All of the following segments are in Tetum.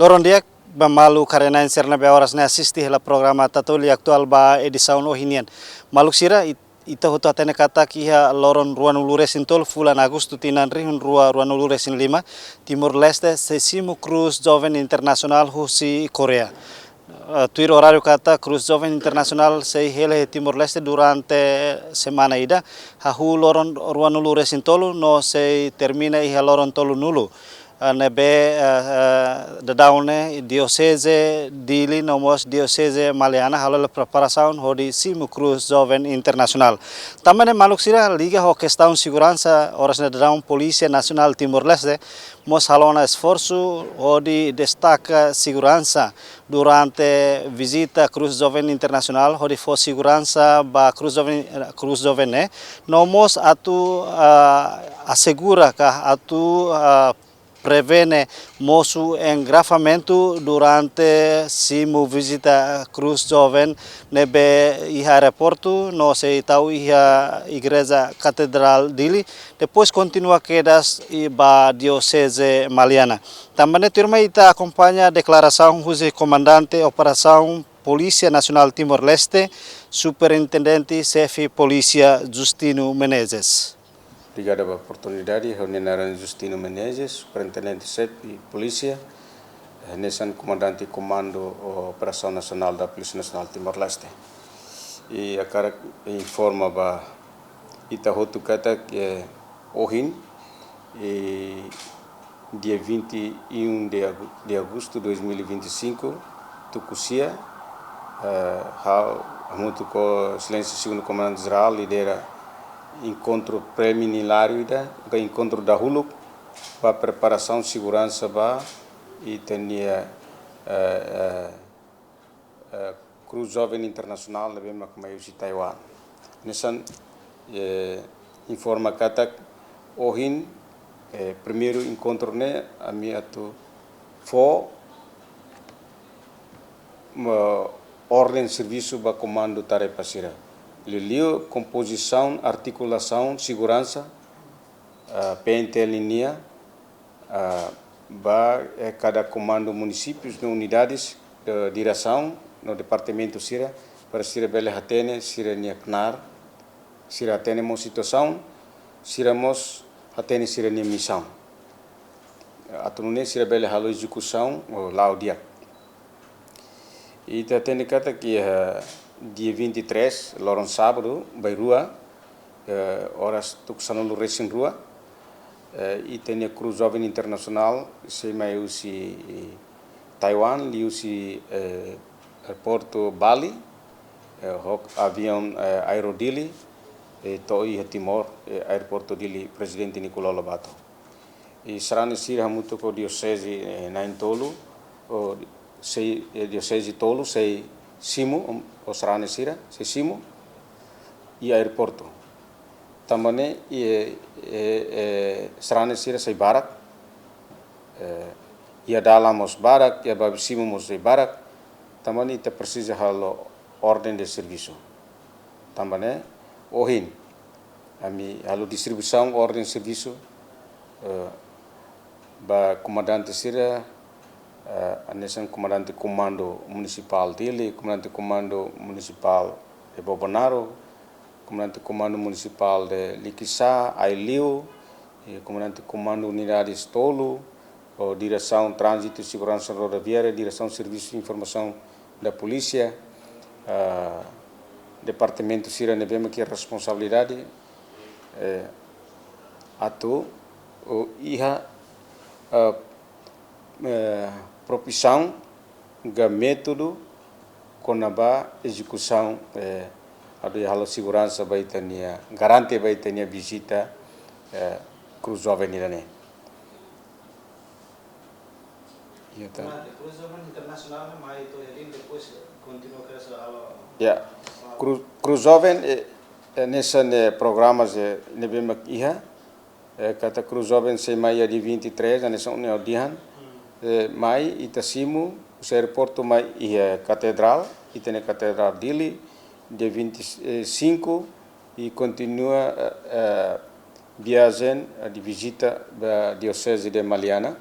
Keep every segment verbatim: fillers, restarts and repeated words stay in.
Loron di'ak ba maluk karenain sira ne'ebé oras ne'e asiste hela programa Tatoli Atuál ba edisaun ohin nian. Maluk sira, it-, ita hotu hatene katak iha loron ruanulu resin tolu fulan Agostu tinan rihun rua ruanulu resin lima, Timor-Leste sei simu Krús Joven Internasionál husi Koreia. Eh, tuir oráriu katak Krús Joven Internasionál sei hela iha Timor-Leste durante semana ida, hahú loron ruanulu resin tolu no sei termina iha loron tolunulu. Eh, ne'ebé, eh, eh, daudaun ne'e Dioseze Dili no mós Dioseze Maliana halo hela preparasaun hodi simu Krús Joven Internasionál. Tanba ne'e maluk sira, liga ho kestaun seguransa, oras ne'e daudaun Polísia Nasionál Timor-Leste mós halo ona esforsu hodi destaka seguransa durante vizita Krús Joven Internasionál, hodi fó seguransa ba Krús Joven, Krús Joven ne'e, no mós atu, ah, asegura ka atu, ah, prevene mosu engarrafamentu durante simu vizita Krús Joven ne'ebé iha aeroportu no sei tau iha Igreja Katedrál Dili, depois kontinua kedas i ba Dioseze Maliana. Tanba ne'e tuirmai ita akompaña deklarasaun husi Komandante Operasaun Polísia Nasionál Timor-Leste, Superintendente Xefe Polísia Justino Menezes. Obrigadu ba oportunidade, ha'u-nia naran Justino Menezes, Superintendente Xefe Polísia, eh, hanesan Komandante Komandu Operasaun Nasionál da Polísia Nasionál Timor-Leste. I hakarak informa ba ita hotu katak, eh, ohin, eh, dia vinte e um de agu-, de agosto de dois mil e vinte e cinco, tuku sia, eh, ha'u hamutuk ho Exelénsia Segundu Komandante Jerál lidera enkontru preliminár ida, ka enkontru dahuluk, ba preparasaun seguransa ba ita-nia, eh, eh, eh, Krús Joven Internasionál ne'ebé mak mai husi Taiwan. Hanesan, eh, informa katak ohin, eh, primeiru enkontru ne'e ami atu fó, ma, orden servisu ba komandu tarefa sira. Liuliu kompozisaun, artikulasaun, seguransa, ah, P N T L nian, ah, ba, eh, kada komandu munisípius no unidades, eh, diresaun no departamentu sira, para sira bele hatene sira-nia knaar, sira hatene mós situasaun, sira mós hatene sira-nia misaun. Atu nune'e sira bele halo ezekusaun ho la'o di'ak. Ita hatene katak iha dia vinte e três, loron sábadu, bainrua, eh, oras tuku sanulu resin rua, eh, ita-nia Krús Joven Internasionál sei mai husi Taiwan, liuhusi, eh, aeroportu Bali, eh, ho aviaun, eh, Aero Dili, eh, to'o iha Timor, eh, aeroportu Dili, Prezidente Nicolau Lobato. I sarani sira hamutuk ho dioseze, eh, na'in-tolu, ho sei, eh, dioseze tolu, sei simu, om, ho sarani sira, sei simu, iha aeroportu. Tanba ne'e, eh, eh, eh, sarani sira sei barak, eh, iha dalan mós barak, iha babi simu mós sei barak, tanba ne'e ita presiza halo orden de servisu. Tanba ne'e, ohin, ami halo distribuisaun orden servisu, eh, ba komandante sira, eh, hanesan Komandante Komandu Munisipál Dili, Komandante Komandu Munisipál de Bobonaro, Komandante Komandu Munisipál de Likisá, Aileu, i Komandante Komandu Unidades tolu, ho Diresaun Tránzitu i Seguransa Rodoviária, Diresaun Servisu Informasaun da Polísia, ah, departamentu sira ne'ebé mak iha responsabilidade, eh, atu, o, iha, ah, eh, profisaun ka métodu kona-ba ezekusaun, eh, atu halo seguransa ba ita-nia, garante ba ita-nia vizita, eh, Krús Joven ida-ne'e. Ya, ta. Krús Joven Internasionál mai to'o iha Dili, depois kontinua kedas halo. Ya. Krús, Krús Joven, eh, eh, hanesan, eh, programa, eh, ne'ebé mak iha, eh, katak Krús Joven sei mai iha dia vinte e três, hanesan ohin ha'u dehan. Eh, mai ita simu, husi aeroportu mai iha Katedrál, ita-nia Katedrál Dili, dia vinte e cinco, i kontinua, eh, eh, viajen, eh, de vizita ba Dioseze de Maliana.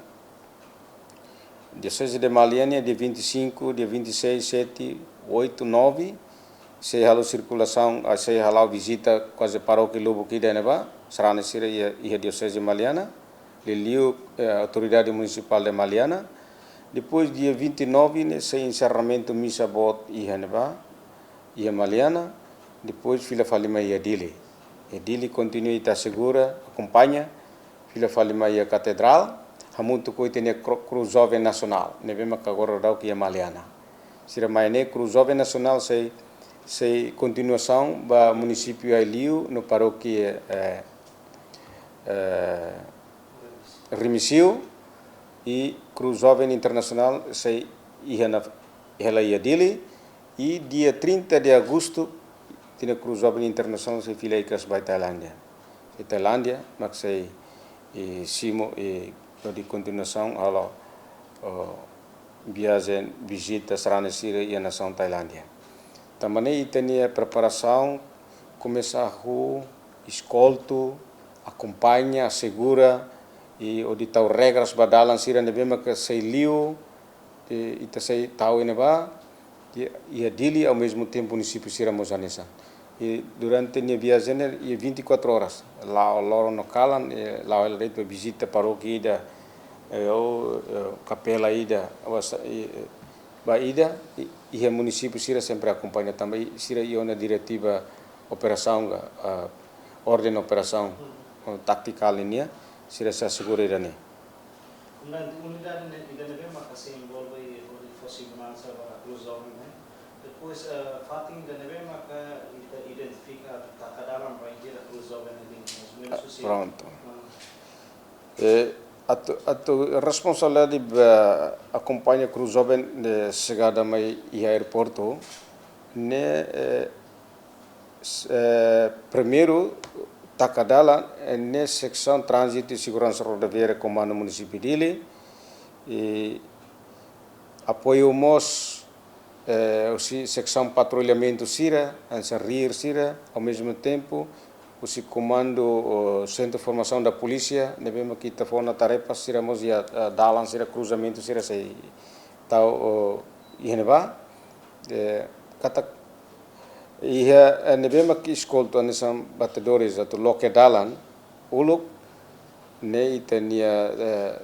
Dioseze de Maliana, dia vinte e cinco, dia vinte e seis, sete, oito, nove, sei halo sirkulasaun, ah, sei hala'o vizita kuaze parókia lubuk ida ne'ebá, sarani sira iha, iha Dioseze Maliana, liuliu, eh, Autoridade Municipal de Maliana. Depois, dia vinte e nove, ne'e sei enserramentu misa boot iha ne'ebá, iha Maliana. Depois, fila fali mai iha Dili. Iha Dili kontinua ita asegura, akompaña, fila fali mai iha Katedrál, hamutuk ho ita-nia Kru-, Cruz Jovem Nacional, ne'ebé maka agora daudauk iha Maliana. Sira mai ne'e Cruz Jovem Nacional sei, sei kontinuasaun ba munisípiu ailiu no parókia, eh, eh, Remexio, i Cruz Jovem Internacional sei iha ona, hela iha Dili, i dia trinta de agosto, ita-nia Cruz Jovem Internacional sei fila iha Kras Bai Tailándia. Sei Tailándia, mak sei, eh, simu, eh, hodi kontinuasaun halo, oh, viajen vizita sarani sira iha nasaun Tailándia. Tanba ne'e ita-nia preparasaun komesa ho eskoltu, akompaña, asegura, i hodi tau regras ba dalan sira ne'ebé maka sei liu, i ita sei tau iha ne'ebá, i, iha Dili, ao mesmo tempo munisípiu sira mós hanesan. I durante nia viajen ne'e, iha vinte e quatro horas, la'o loron no kalan, i la'o hela de'it ba vizita parókia ida, eh, ou, eh, kapela ida, ou sa-, i, eh, ba ida, i, iha munisípiu sira sempre akompaña tanba i, sira iha ona diretiva operasaun ka, ah, orden operasaun, eh, taktikál nian, sira sei asegura ida-ne'e. Unidade, unidade ne'e, ida ne'ebé maka sei envolve hodi fó seguransa ba Cruz Jovem ne'e. Depois, eh, fatin ida ne'ebé maka ita identifika taka dalan ba iha Cruz Jovem ne'e, mais ou menos, husi. Pronto. Ah. Eh, atu, atu responsabilidade ba akompaña Cruz Jovem nia xegada mai iha aeroportu ne'e, eh, s-, eh, primeiru taka dalan, eh, ne'e Seksaun Tránzitu i Seguransa Rodoviária Komandu Munisípiu Dili, i apoiu mós, eh, husi Seksaun Patrullamentu sira, hanesan RIR sira, ao mesmo tempo, husi Komandu, oh, Sentru Formasaun da Polísia, ne'ebé maka ita fó ona tarefa sira mós iha, eh, dalan sira, kruzamentu sira sei tau, oh, iha ne'ebá. Eh, katak iha, eh, ne'ebé maka eskoltu hanesan batedores atu loke dalan uluk, ne'e ita-nia, eh,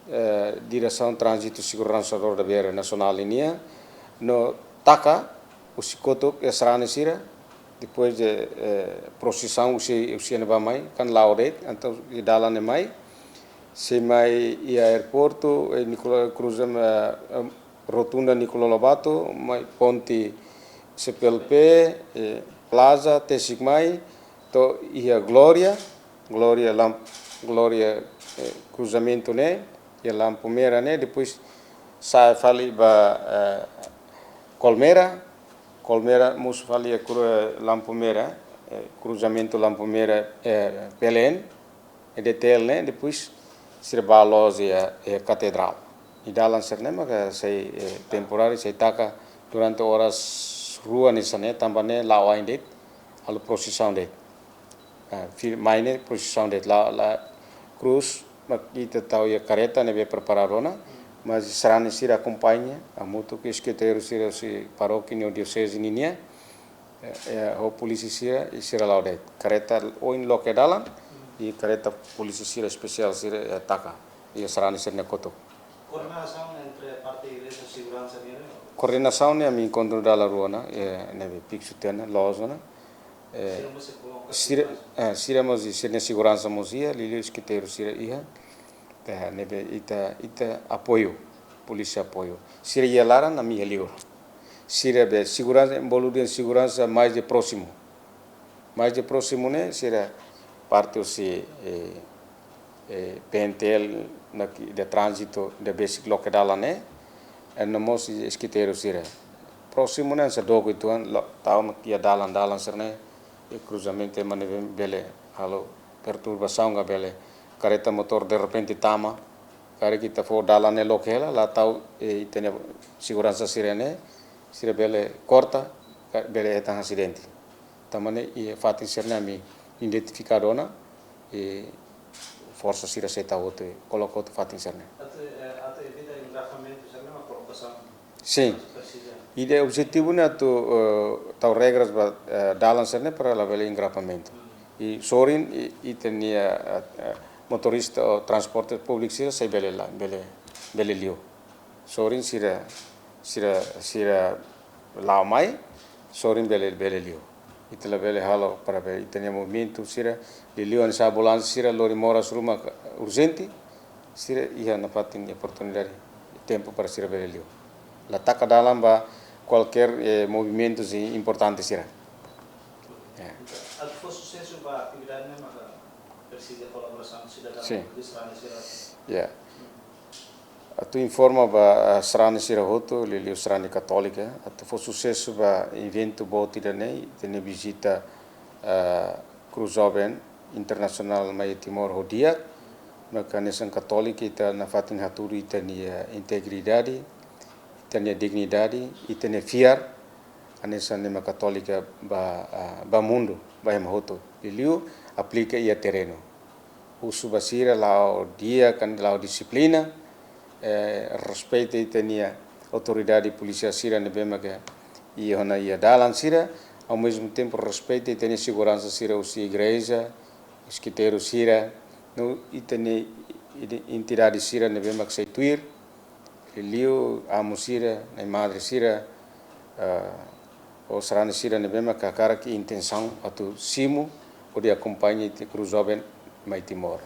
eh, Diresaun Tránzitu Seguransa Rodoviária Nasionál nian, no taka husi kotuk iha sarani sira, depois de, eh, prosisaun husi, husi ne'ebá mai, kan la'o de'it, entaun iha dalan ne'e mai, sei mai iha aeroportu, eh, Nicolau Cruz, eh, eh, Rotunda Nicolau Lobato, mai ponte C P L P, eh, Plaza, tesik mai, to'o iha Glória, Glória lam-, Glória, eh, kruzamentu ne'e, iha lampu merah ne'e, depois sa'e fali ba, eh, Colmera, Colmera mosu fali iha kru-, lampu merah, eh, kruzamentu lampu merah, eh, P L N, E D T L ne'e, depois sira bá loos iha, iha Katedrál. I dalan sira-ne'e maka sei, eh, temporáriu, sei taka durante oras rua hanesan ne'e, tanba ne'e la'o ain de'it, halo prosisaun de'it. Ah, fir-, mai ne'e prosisaun de'it, la, la kruz, mak ita tau iha kareta ne'ebé preparadu ona, mas sarani sira akompaña, hamutuk ho eskuteiru sira husi parókia no dioseze ninian, eh, eh, ho polísia sira, i sira la'o de'it. Kareta oin loke dalan, i kareta polísia sira espesiál sira, eh, taka, i sarani sira-nia kotuk. Koordenasaun entre parte igreja, seguransa nian? Koordenasaun ne'e ami enkontru dala rua ona, eh, ne'ebé fiksu tiha ona, loos ona. Eh, sira mós sei koloka sira, seguransa? Eh, sira mós, sira-nia seguransa mós iha, liuliu eskuteiru sira iha. Eh, ne'ebé ita, ita apoiu, polísia apoiu. Sira iha laran, ami iha liur. Sira be seguransa, envolvidu iha seguransa mais de prósimu. Mais de prósimu ne'e, sira parte husi, eh, eh, P N T L, na ki-, de tránzitu, de besik loke dalan ne'e, eh, no mós eskuteiru sira. Prósimu ne'e, hanesan dook uitoan, lo-, tau mak iha dalan, dalan sira-ne'e, iha kruzamentu ema ne'ebé bele halo perturbasaun ka bele kareta motór derrepente tama, karik ita fó dalan ne'e loke hela, la tau, eh, ita-nia seguransa sira-ne'e, sira bele korta, ka bele hetan asidente. Tanba ne'e, iha fatin sira-ne'e ami identifikadu ona, i forsa sira sei tau hotu, koloka hotu fatin sira-ne'e. Atu, eh, atu evita entrada Sin. Ida objetivu ne'e atu, eh, tau regras ba, eh, dalan sira-ne'e para labele engarrafamentu. I sorin, i, ita-nia, eh, eh, motorista ou transporte públiku sira sei bele la'o, bele, bele liu. Sorin sira, sira, sira la'o mai, sorin bele, bele liu. Ita labele halo para bele, ita-nia movimentu sira, liuliu hanesan ambulánsia sira lori moras ruma ka urjente, sira iha nafatin oportunidade, tempu para sira bele liu. La taka dalan ba kualkér, eh, movimentu sira importante sira. Ya. Atu fó susesu ba atividade ne'e maka presiza kolaborasaun sidadaun Sin. Di sarani sira. Ya. Atu informa ba, ah, sarani sira hotu, liuliu sarani katólika, atu fó susesu ba eventu boot ida-ne'e, ita-nia vizita, ah, Cruz Joven Internasionál mai Timor ho di'ak, maka hanesan katólika ita nafatin hatudu ita-nia integridade, ita-nia dignidade, ita-nia fiar, hanesan ema katólika ba, ah, ba mundu, ba ema hotu. Liuliu aplika iha terrenu. Husu ba sira la'o di'ak, la'o dixiplina, eh, respeita ita-nia autoridade polisiál sira ne'ebé maka iha ona iha dalan sira, ao mesmo tempo respeita ita-nia seguransa sira husi igreja, moskiteiru sira, no ita-nia ide-, entidade sira ne'ebé maka sei tuir, liuliu amu sira, nai madre sira, ah, ou sarani sira ne'ebé maka hakarak intensaun atu simu hodi akompaña ita Cruz Joven mai Timor.